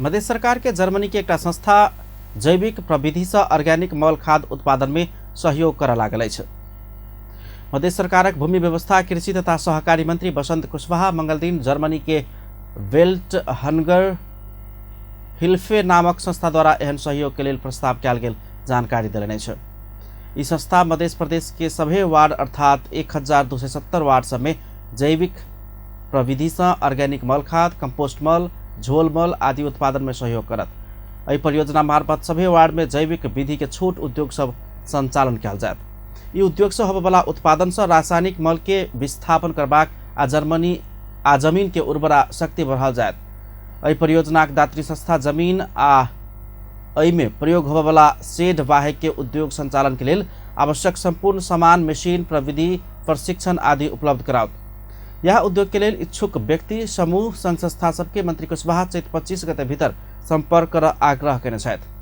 मधेश सरकार के जर्मनी के एकटा संस्था जैविक प्रविधि से ऑर्गेनिक मल खाद उत्पादन में सहयोग करऽ लागल अछि। मधेश सरकारक भूमि व्यवस्था, कृषि तथा सहकारी मंत्री बसंत कुशवाहा मंगलदिन जर्मनी के वेल्ट हनगर हिल्फे नामक संस्था द्वारा एहन सहयोग के लेल प्रस्ताव कयल गेल जानकारी देलनि अछि। ई संस्था मध्य प्रदेश के सभे वार्ड अर्थात 1270 वार्ड सब में जैविक प्रविधि से ऑर्गेनिक मल खाद, कंपोस्ट मल, झोल मल आदि उत्पादन में सहयोग करत। एहि परियोजना मार्फत सभे वार्ड में जैविक विधि के छोट उद्योग सब संचालन कयल जायत। ई उद्योग से होबयवला उत्पादन से रासायनिक मल के विस्थापन करबाक आ जर्मनी आ जमीन के उर्वरा शक्ति बढ़ाओल जायत। एहि परियोजनाक दात्री संस्था जमीन आ एहिमे प्रयोग होबयवला शेड बाहेक के उद्योग संचालन के लेल आवश्यक संपूर्ण सामान, मशीन, प्रविधि, प्रशिक्षण आदि उपलब्ध कराओत। यह उद्योग के लेल इच्छुक व्यक्ति, समूह, संघ संस्था सबके मंत्री कुशवाहा चैत 25 गते भीतर संपर्क कर आग्रह केने छथि।